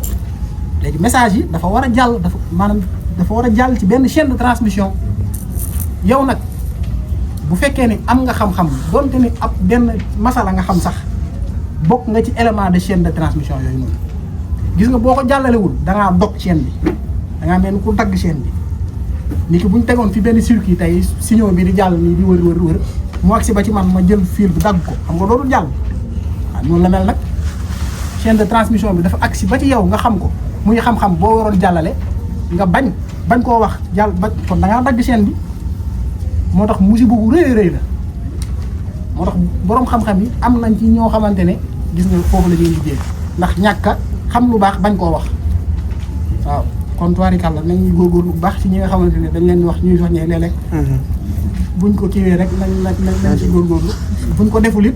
léegi message yi dafa war a jàll dafa war a jàll ci benn chaîne de transmission yow nag bu fekkee ni am nga xam-xam donte ni ab benn masala nga xam sax bokk nga ci élément de chaîne de transmission yooyu noonu gis nga boo ko jàllalewul da ngaa dog chaîne bi da ngaa mel ni ku dagg chaîne bi ni ki bu ñu tegoon fi benn circuit tey signaux bi di jàll nii di wër mu agsi ba ci man ma jël fil bi dagg ko xam nga loolu jàll waaw noonu la mel nag chaîne de transmission bi dafa agsi ba ci yow nga xam ko muy xam-xam boo waroon jàllale nga bañ koo wax jàll ba kon da ngaa dagg chaîne bi moo tax musiba bu rëy rëy la moo tax boroom xam-xam yi am nañ ci ñoo xamante ne gis nga foofu la ñuy liggéey ndax ñàkk a xam lu baax bañ koo wax waaw kon tubaarikàlla nañ góorgóorlu bu baax ci ñi nga xamante ne dañ leen di wax ñuy soññee léeg-léeg buñ ko kiiwee rek nañ ci góorgóorlu buñ ko deful it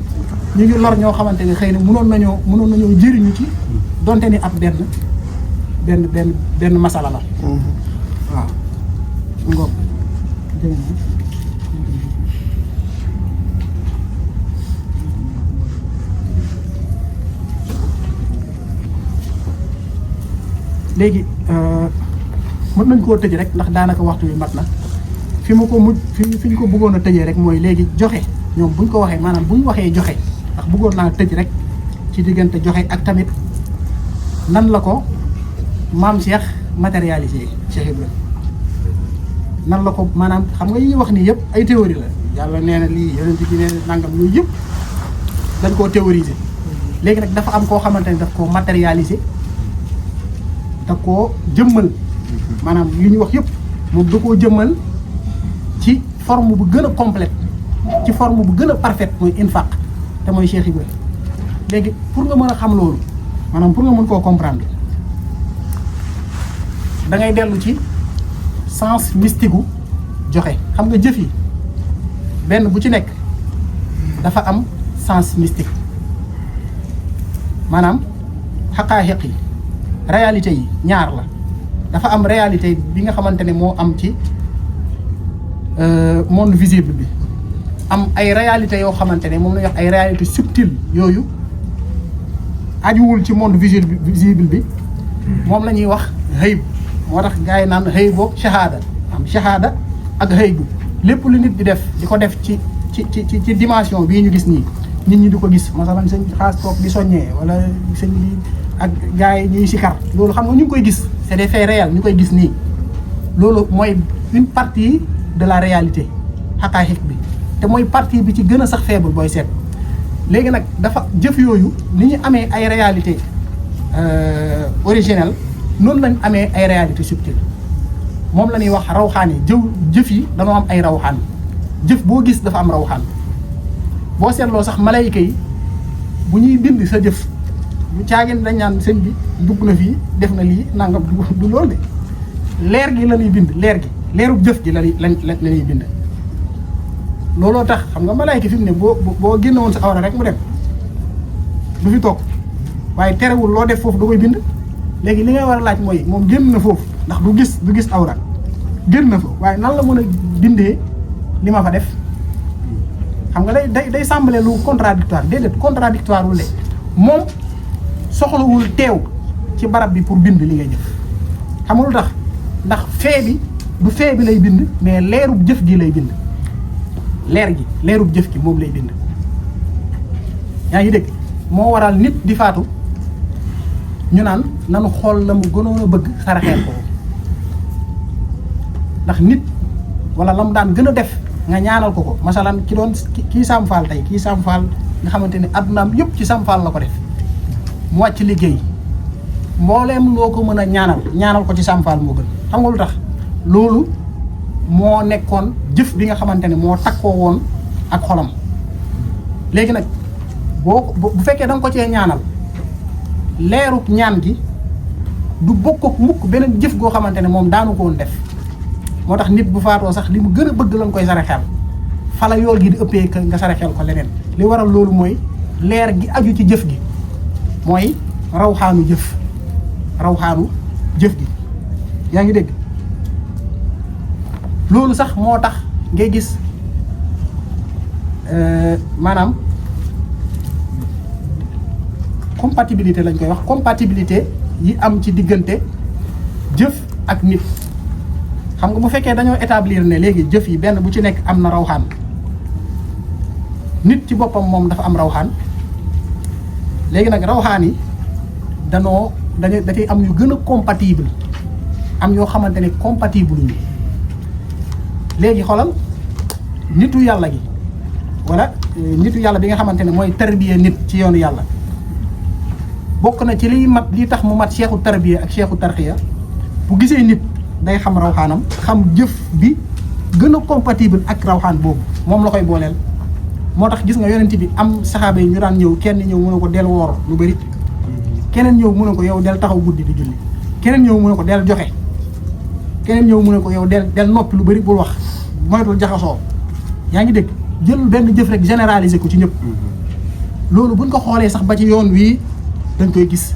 ñu ngi lor ñoo xamante ne xëy na mënoon nañoo jëriñu ci donte ni ab benn masala la waaw ngoog léegi mën nañ koo tëj rek ndax daanaka waxtu bi mat na fi ñu ko bëggoon a tëjee rek mooy léegi joxe ñoom buñ ko waxee maanaam buñ waxee joxe ndax bëggoon naa tëj rek ci diggante joxe ak tamit nan la ko maam Cheikh matérialisé Cheikh Ibrahima nan la ko maanaam xam nga yi ñuy wax nii yëpp ay théorie la yàlla nee na lii yonent bi nee na nangam yooyu yëpp dañ koo théoriser léegi nag dafa am koo xamante ne daf koo matérialiser da koo jëmmal maanaam li ñuy wax yëpp moom da koo jëmmal ci forme bu gën a complète ci forme bu gën a parfaite mooy infaq te mooy Cheikh Ibrahima léegi pour nga mën a xam loolu maanaam pour nga mën koo comprendre da ngay dellu ci sens mystique gu joxe xam nga jëf yi benn bu ci nekk dafa am sens mystique maanaam xaqaaxiq yi réalité yi ñaar la dafa am réalité bi nga xamante ne moo am ci monde visible bi am ay réalité yoo xamante ne moom la ñuy wax ay réalité subtile yooyu ajuwul ci monde visible bi moom la ñuy wax xëyb moo tax gars yi naan xëy boog shahada am shahada ak xëy bu lépp lu nit di def di ko def ci dimension bii ñu gis nii nit ñi di ko gis masalan sëñ xaas toog di soññee wala sëñ bi ak gars yi ñuy sikar loolu xam nga ñu ngi koy gis c'est des faits réels ñu koy gis nii loolu mooy une partie de la réalité xaqaaxiq bi te mooy partie bi ci gën a sax faible booy seet. léegi nag dafa jëf yooyu ni ñu amee ay réalité originelle noonu lañ amee ay réalité subtile moom la ñuy wax rawxaan yi jëf yi dañoo am ay rawxaan jëf boo gis dafa am rawxaan boo seetloo sax malayka yi bu ñuy bind sa jëf bu caagin dañ naan sëñ bi dugg na fii def na lii nangam du loolu de leer gi la ñuy bind leerub jëf gi la ñuy bind. looloo tax xam nga malayka fi mu ne boo génne woon sa awra rek mu dem du fi toog waaye terewul loo def foofu da koy bind. léegi li ngay war a laaj mooy moom génn na foofu ndax du gis awra génn na fa waaye nan la mën a bindee li ma fa def xam nga day sembler lu contradictoire déedéet contradictoire wul de moom soxlawul teew ci barab bi pour bind li ngay jëf xam nga lu tax ndax fee bi lay bind mais leerub jëf gi lay bind leerub jëf gi moom lay bind. yaa ngi dégg moo waral nit di faatu ñu naan nanu xool la mu gënoon a bëgg saraxeel ko ndax nit wala la mu daan gën a def nga ñaanal ko masalan ki doon kii Sam Fall tey kii Sam Fall nga xamante ne addunaam yëpp ci Sam Fall la ko def mu wàcc liggéey mbooleem loo ko mën a ñaanal ko ci Sam Fall moo gën. xam nga lu tax loolu moo nekkoon jëf bi nga xamante ne moo takkoo woon ak xolam. léegi nag bu fekkee da nga ko cee ñaanal leeruk ñaan gi du bokk ak mukk beneen jëf goo xamante ne moom daanu ko woon def. moo tax nit bu faatoo sax li mu gën a bëgg lañ koy saraxel fala yool gi di ëppee que nga saraxel ko leneen li waral loolu mooy leer gi aju ci jëf gi mooy rawxaanu jëf gi yaa ngi dégg. loolu sax moo tax ngay gis maanaam compatibilité lañ koy wax compatibilité yi am ci diggante jëf ak nit. xam nga bu fekkee dañoo établir ne léegi jëf yi benn bu ci nekk am na rawxaan nit ci boppam moom dafa am rawxaan léegi nag rawxaan yi da ciy am yu gën a compatible am yoo xamante ne compatible ñu léegi xoolal nitu yàlla gi wala nitu yàlla bi nga xamante ne mooy tarbiya nit ci yoonu yàlla bokk na ci liy tax mu mat cheikhu tarbiya ak cheikhu tarxiya bu gisee nit day xam rawxaanam xam jëf bi gën a compatible ak rawxaan boobu moom la koy booleel. moo tax gis nga yonent bi am saxaaba yi ñu daan ñëw kenn ñëw mu ne ko del woor lu bëri keneen ñëw mu ne ko yow del taxaw guddi di julli keneen ñëw mu ne ko del joxe keneen ñëw mu ne ko yow del noppi lu bëri bul wax moytul jaxasoo yaa ngi dégg jël benn jëf rek généraliser ko ci ñëpp. loolu buñ ko xoolee sax ba ci yoon wii dañ koy gis.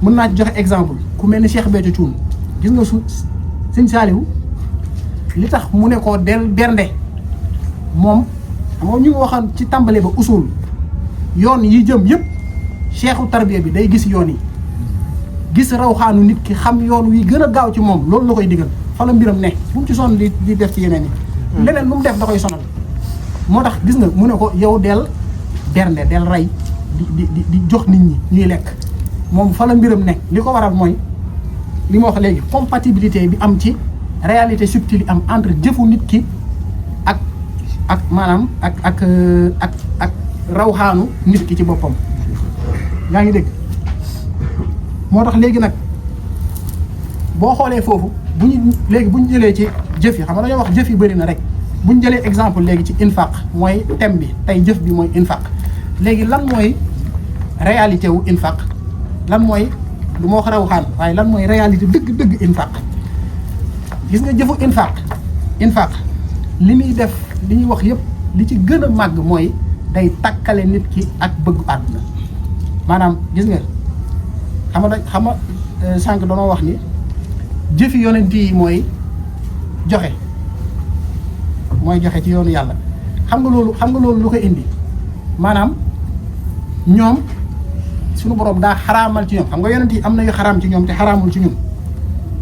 mën naa ci joxe exemple ku mel ni Cheikh Béthio Thioune gis nga Sëñ Saaliwu li tax mu ne ko del bernde moom xam nga ñu ngi waxoon ci tàmbale ba usul yoon yi jëm yëpp cheikhu tarbiya bi day gis yoon yi gis rawxaanu nit ki xam yoon wi gën a gaaw ci moom loolu la koy digal fa la mbiram ne bu mu ci sonn di def ci yeneen yi leneen lu mu def da koy sonal moo tax gis nga mu ne ko yow del bernde del rey di jox nit ñi ñuy lekk moom fa la mbiram ne li ko waral mooy li ma wax léegi compatibilité bi am ci réalité subtile yi am entre jëfu nit ki ak maanaam ak rawxaanu nit ki ci boppam yaa ngi dégg moo tax léegi nag boo xoolee foofu bu ñu jëlee ci jëf yi xam nga dañoo wax jëf yi bëri na rek bu ñu jëlee exemple léegi ci infaq mooy thème bi tey jëf bi mooy infaq léegi lan mooy réalité wu infaq lan mooy du ma wax rawxaan waaye lan mooy réalité dëgg infaq gis nga jëfu infaq li muy def li ñuy wax yëpp li ci gën a màgg mooy day takkale nit ki ak bëggu àdduna maanaam gis nga xam nga sànq doonoo wax ni jëfi yonent yi mooy joxe ci yoonu yàlla xam nga loolu lu ko indi maanaam ñoom suñu borom daa xaraamal ci ñoom xam nga yonent yi am na yu xaraam ci ñoom te xaraamul ci ñun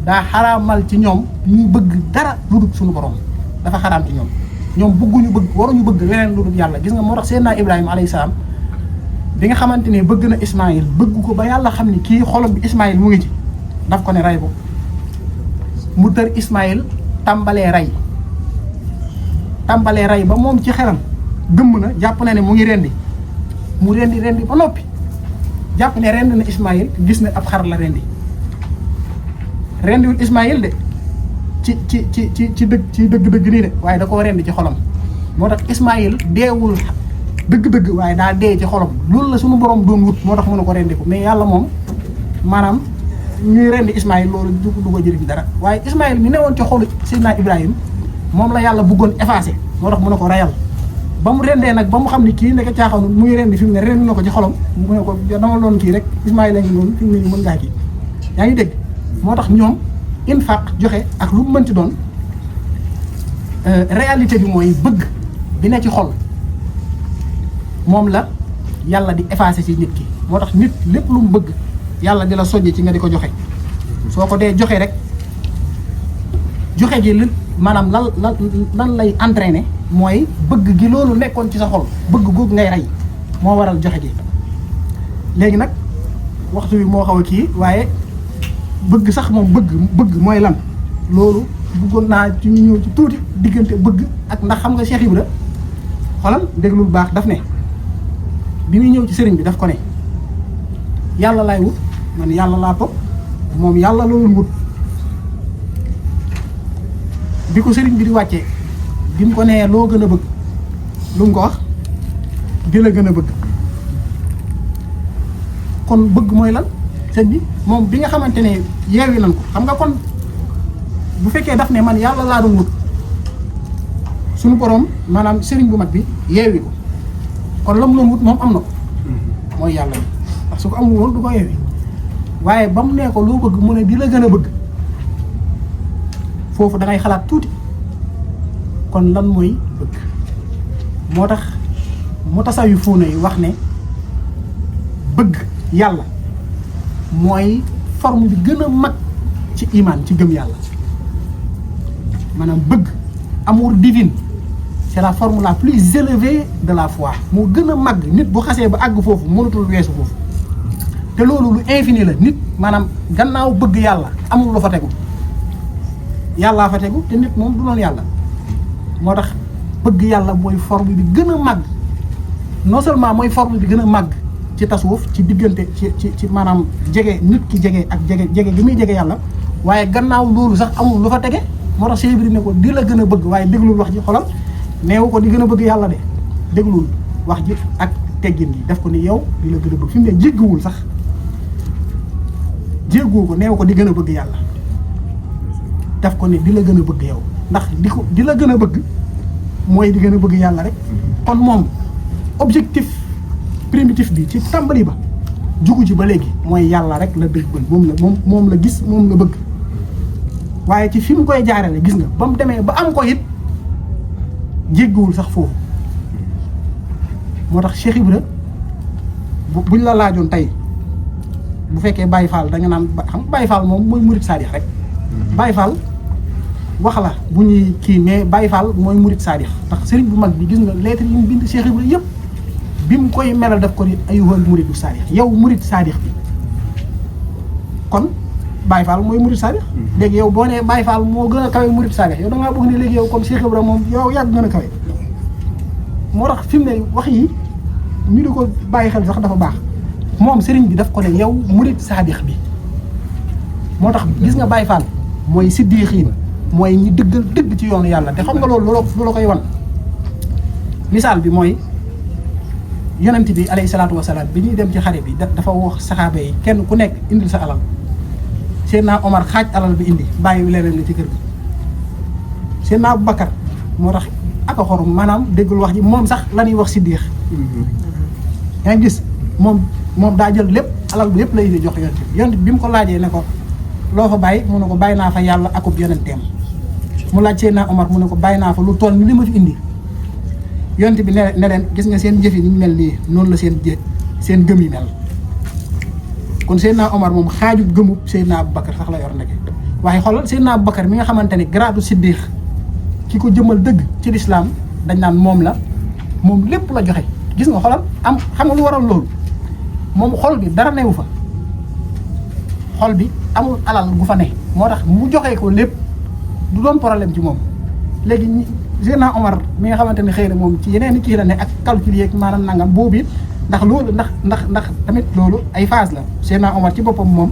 daa xaraamal ci ñoom ñuy bëgg dara lu dul suñu borom dafa xaraam ci ñoom waruñu bëgg leneen lu dul yàlla gis nga moo tax Seydina Ibrahima alayhi salaam bi nga xamante ne bëgg na Ismaïl bëgg ko ba yàlla xam ni kii xolam bi Ismaïl mu ngi ci daf ko ne rey ko mu tër Ismaïl tàmbalee rey tàmbalee rey ba moom ci xelam gëmm na jàpp na ne mu ngi rendi mu rendi ba noppi jàpp ne rend na Ismaïl gis ne ab xar la rendiwul Ismaïl de ci dëgg nii de waaye da koo rendi ci xolam moo tax Ismaïl deewul dëgg-dëgg waaye daa dee ci xolam loolu la suñu borom doon wut moo tax mën na ko rendi ko mais yàlla moom maanaam ñuy rendi Ismaïl loolu du ko jëriñ dara waaye Ismaïl mi newoon ci xolu Seydina Ibrahima moom la yàlla bëggoon effacé moo tax mën na ko reyal ba mu rendee nag ba mu xam ne kii nekk caaxaanu mu ngi rendi fi mu ne rendi na ko ci xolam mu ne ko dama loon kii rek Ismaïl la ngi noonu fi mu ne nii mën ngaa kii yaa ngi dégg moo tax ñoom infaq joxe ak lu mu mënti doon réalité bi mooy bëgg bi ne ci xol moom la yàlla di effacé ci nit ki moo tax nit lépp lu mu bëgg yàlla di la soññee ci nga di ko joxe soo ko dee joxe rek joxe gi li maanaam lan lay entraîner mooy bëgg gi loolu nekkoon ci sa xol bëgg googu ngay rey moo waral joxe gi léegi nag waxtu bi moo xaw a kii waaye bëgg sax moom bëgg mooy lan loolu bëggoon naa ci ñu ñëw ci tuuti diggante bëgg ak ndax xam nga Cheikh Ibra xoolal déglu bu baax daf ne bi muy ñëw ci sëriñ bi daf ko ne yàlla laay wut man yàlla laa topp moom yàlla loolu wut bi ko sëriñ bi di wàccee bi mu ko nee loo gën a bëgg lu mu ko wax di la gën a bëgg kon bëgg mooy lan sëñ bi moom bi nga xamante ne yeewi nañ ko xam nga kon bu fekkee daf ne man yàlla laa doon wut suñu borom maanaam sëriñ bu mag bi yeewi ko kon la mu doon wut moom am na ko mooy yàlla bi ndax su ko amul woon du ko yeewi waaye ba mu nee ko loo bëgg mu ne di la gën a bëgg foofu da ngay xalaat tuuti kon lan mooy bëgg moo tax mu tasawufoona yi wax ne bëgg yàlla mooy forme bi gën a mag ci iman ci gëm yàlla maanaam bëgg amour divin c'est la forme la plus élevée de la foi moo gën a mag nit bu xasee ba àgg foofu mënatul weesu foofu te loolu lu infini la nit maanaam gannaaw bëgg yàlla amul lu fa tegu yàllaa fa tegu te nit moom du doon yàlla moo tax bëgg yàlla mooy forme bi gën a màgg non seulement mooy forme bi gën a màgg ci tasawuf ci diggante ci maanaam jege nit ki jege ak jege gi muy jege yàlla waaye gannaaw loolu sax amul lu fa tege moo tax Cheikh Ibrahima ne ko di la gën a bëgg waaye déglul wax ji xolal neewu ko di gën a bëgg yàlla de déglul wax ji ak teggin gi def ko ni yow di la gën a bëgg fi mu ne jéggiwul sax jégguwu ko neewu ko di gën a bëgg yàlla daf ko ne di la gën a bëgg yow ndax di la gën a bëgg mooy di gën a bëgg yàlla rek kon moom objectif primitif bi ci tàmbali ba jugu ci ba léegi mooy yàlla rek la dëgg bëgg moom la gis moom la bëgg waaye ci fi mu koy jaarale gis nga ba mu demee ba am ko it jéggiwul sax foofu moo tax Cheikh Ibra buñ la laajoon tey bu fekkee Baye Fall da nga naan xam Baye Fall moom mooy murit saadix rek Baye Fall wax la bu ñuy kii mais Baye Fall mooy murit saadix ndax sëriñ bu mag bi gis nga lettre yi mu bind Cheikh Ibra yëpp bi mu koy melal daf ko ni ayyuhal muridu saadix yow murit saadix bi kon Baye Fall mooy murit saadix léegi yow boo nee Baye Fall moo gën a kawe murit saadix yow da ngaa bëgg ne léegi yow comme Cheikh Ibra moom yow yàgg gën a kawe moo tax fi mu ne wax yi ñu di ko bàyyi xel sax dafa baax moom sëriñ bi daf ko ne yow murit saadix bi moo tax gis nga Baye Fall mooy siddiqiin mooy ñi dëggal dëgg ci yoonu yàlla te xam nga loolu lu la koy wan misaal bi mooy yonent bi alayhi salaatu wasalaam bi ñuy dem ci xare bi dafa wax saxaaba yi kenn ku nekk indil sa alal Seydina Omar xaaj alal bi indi bàyyi leneen li ci kër gi Seydina Abubakar moo tax aka xorom maanaam déggul wax ji moom sax la ñuy wax siddiq yaa ngi gis moom daa jël lépp alal bi lépp lay indi jox yonent bi mu ko laajee ne ko loo fa bàyyi mu ne ko bàyyi naa fa yàlla akub yonenteem mu laaj Seydina Omar mu ne ko bàyyi naa fa lu toll ni li ma fi indi yonent bi ne leen gis nga seen jëf yi ni ñu mel nii noonu la seen gëm yi mel kon Seydina Omar moom xaaju gëmub Seydina Abubakar sax la yor nekk waaye xoolal Seydina Abubakar mi nga xamante ne gradu siddiq ki ko jëmal dëgg ci lislaam dañ naan moom lépp la joxe gis nga xoolal am xam nga lu waral loolu moom xol bi dara newu fa xol bi amul alal gu fa ne moo tax mu joxee ko lépp du doon problème ci moom léegi Seydina Omar mi nga xamante ne xëy na moom ci yeneen i kii la ne ak calcul yeeg maanaam nangam boobu it ndax loolu ndax tamit loolu ay phase la Seydina Omar ci boppam moom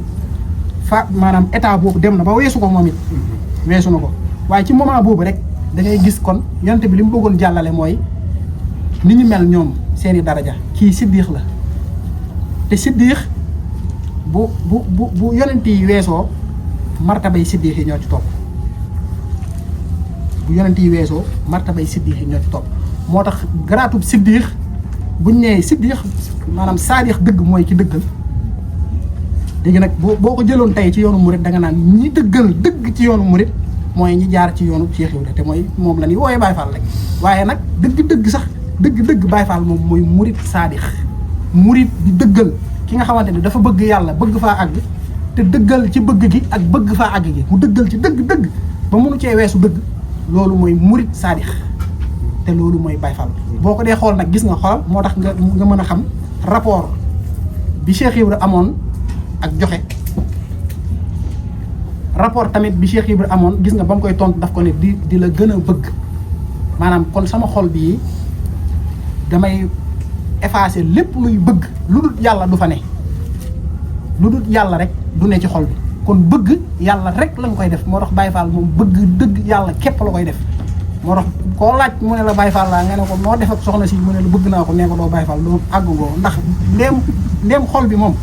maanaam état boobu dem na ba weesu ko moom it weesu na ko waaye ci moment boobu rek da ngay gis kon yonent bi li mu bëggoon jàllale mooy ni ñu mel ñoom seeni daraja kii siddiix la te siddiix bu yonent yi weesoo martabay siddiix yi ñoo ci topp bu yonent yi weesoo martabay siddiix yi ñoo ci topp moo tax garaatub siddiix buñ nee siddiix maanaam saadix dëgg mooy ki dëggal léegi nag boo ko jëloon tey ci yoonu murit da nga naan ñi dëggal dëgg ci yoonu murit mooy ñi jaar ci yoonu Cheikh Ibra te mooy moom la ñuy wooyee Baye Fall rek waaye nag dëgg sax dëgg Baye Fall moom mooy murit saadix murit bi dëggal ki nga xamante ni dafa bëgg yàlla bëgg faa àgg te dëggal ci bëgg gi ak bëgg faa àgg gi mu dëggal ci dëgg ba mënu cee weesu dëgg loolu mooy murit saadix te loolu mooy Baye Fall boo ko dee xool nag gis nga xoolal moo tax nga mën a xam rapport bi Cheikh Ibra amoon ak joxe rapport tamit bi Cheikh Ibra amoon gis nga ba mu koy tontu daf ko ne di la gën a bëgg maanaam kon sama xol bii damay effacer lépp luy bëgg lu dul yàlla du fa ne lu dul yàlla rek du ne ci xol bi kon bëgg yàlla rek lañ koy def moo tax Baye Fall moom bëgg dëgg yàlla képp la koy def moo tax koo laaj mu ne la Baye Fall laa nga ne ko noo def ak soxna si mu ne la bëgg naa ko nee ko doo Baye Fall doo àggugoo ndax ndéem xol bi moom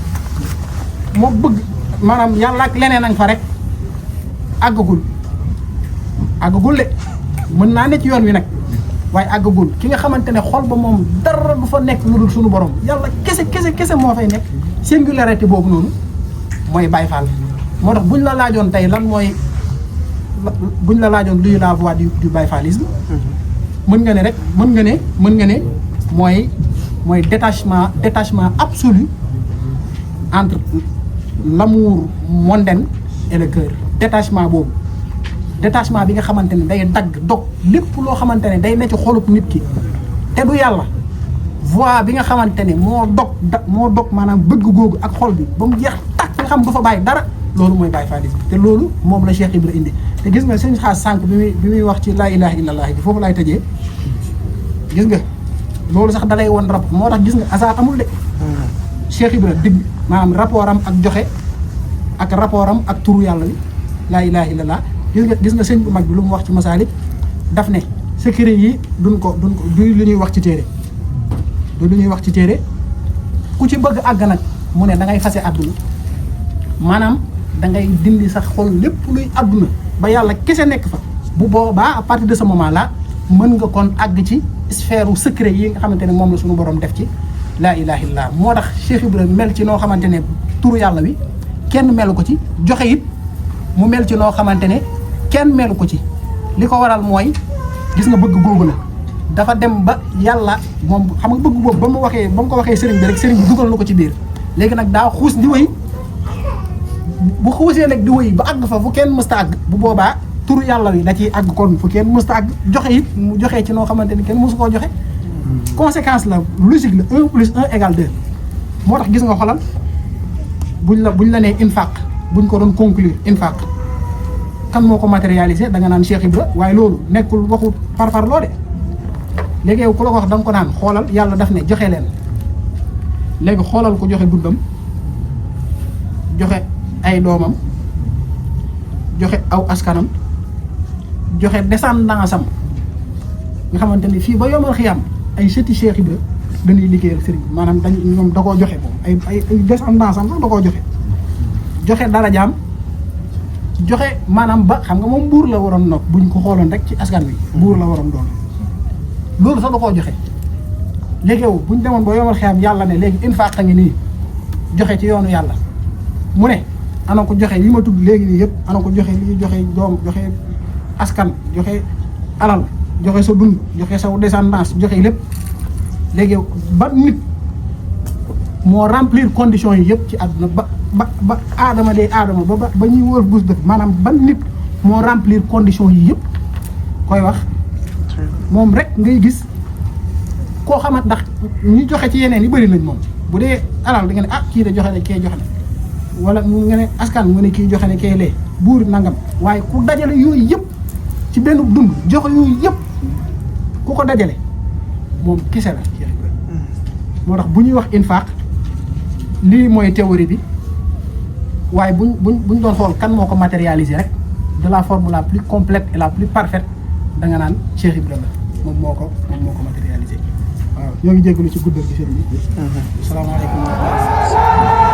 bëgg maanaam yàlla ak leneen a nga fa rek àggagul de mën naa ne ci yoon wi nag waaye àggagul ki nga xamante ne xol ba moom dara du fa nekk lu dul suñu borom yàlla kese moo fay nekk singularité boobu noonu mooy Baye Fall moo tax buñ la laajoon tey lan mooy buñ la laajoon luy la voie du Baye Fallisme mën nga ne mooy détachement absolu entre l'amour mondain et le cœur détachement boobu détachement bi nga xamante ne day dog lépp loo xamante ne day ne ci xolub nit ki te du yàlla voie bi nga xamante ne moo dog maanaam bëgg googu ak xol bi ba mu jeex takk nga xam du fa bàyyi dara loolu mooy Baye Fallisme te loolu moom la Cheikh Ibra indi te gis nga sëñ xaas sànq bi muy wax ci laa ilaha illallah bi foofu laay tëjee gis nga loolu sax dalay woon rab moo tax gis nga hasard amul de Cheikh Ibra digg maanaam rapport am ak joxe ak rapport am ak turu yàlla bi laa ilaha illallah gis nga sëñ bu mag bi lu mu wax ci masaalik daf ne secret yi duñ ko du lu ñuy wax ci téere du lu ñuy wax ci téere ku ci bëgg àgg nag mu ne da ngay fase àdduna maanaam da ngay dindi sax xol lépp luy àdduna ba yàlla kese nekk fa bu boobaa à partir de ce moment là mën nga kon àgg ci sphère u secret yi nga xamante ne moom la suñu borom def ci laa ilaha illallah moo tax Cheikh Ibrahima mel ci noo xamante ne turu yàlla wi kenn melu ko ci joxe it mu mel ci noo xamante ne kenn melu ko ci li ko waral mooy gis nga bëgg googu la dafa dem ba yàlla moom xam nga bëgg boobu ba mu ko waxee sëriñ bi rek sëriñ bi dugal na ko ci biir léegi nag daa xuus di wéy bu xuusee nag di wéy ba àgg fa fu kenn mësta àgg bu boobaa turu yàlla wi da ciy àgg kon fu kenn mësta àgg joxe it mu joxee ci noo xamante ni kenn mësu koo joxe conséquence la logique la 1 plus 1 égale 2 moo tax gis nga xolal buñ la nee infaq buñ ko doon conclure infaq kan moo ko matérialiser da nga naan Cheikh Ibra waaye loolu nekkul waxu par loo de léegi yow ku la ko wax da nga ko naan xoolal yàlla daf ne joxe leen léegi xoolal ko joxe dundam joxe ay doomam joxe aw askanam joxe descendance am nga xamante ni fii ba yomal xiyam ay sëti Cheikh Ibra dañuy liggéeyal sëriñ maanaam ñoom da koo joxe moom ay descendance am sax da koo joxe darajaam joxe maanaam ba xam nga moom buur la waroon nokk buñ ko xooloon rek ci askan wi buur la waroon doon loolu sax da koo joxe léegi yow buñ demoon ba yomal xiyam yàlla ne léegi infaq ngi nii joxe ci yoonu yàlla mu ne ana ko joxe li ma tudd léegi nii yëpp ana ko joxe lii joxe doom joxe askan joxe alal joxe sa dund joxe sa descendance joxe lépp léegi ba nit moo remplir conditions yi yëpp ci àdduna ba aadama dee aadama ba ñuy wër bus dëkk maanaam ban nit moo remplir conditions yi yëpp koy wax moom rek ngay gis koo xamante ndax ñi joxe ci yeneen yi bëri nañ moom bu dee alal da nga ne ah kii de joxe ne kee joxe ne wala nga ne askan mu ne kii joxe ne kee lee buur nangam waaye ku dajale yooyu yëpp ci benn dund joxe yooyu yëpp ku ko dajale moom kese la Cheikh Ibrahima moo tax bu ñuy wax infaq lii mooy théorie bi waaye buñ doon xool kan moo ko matérialiser rek de la forme la plus complète et la plus parfaite da nga naan Cheikh Ibrahima moom moo ko matérialiser waaw ñoo ngi jégalu ci guddal gi sëriñ bi. Asalaamaaleykum wa rahmatulah.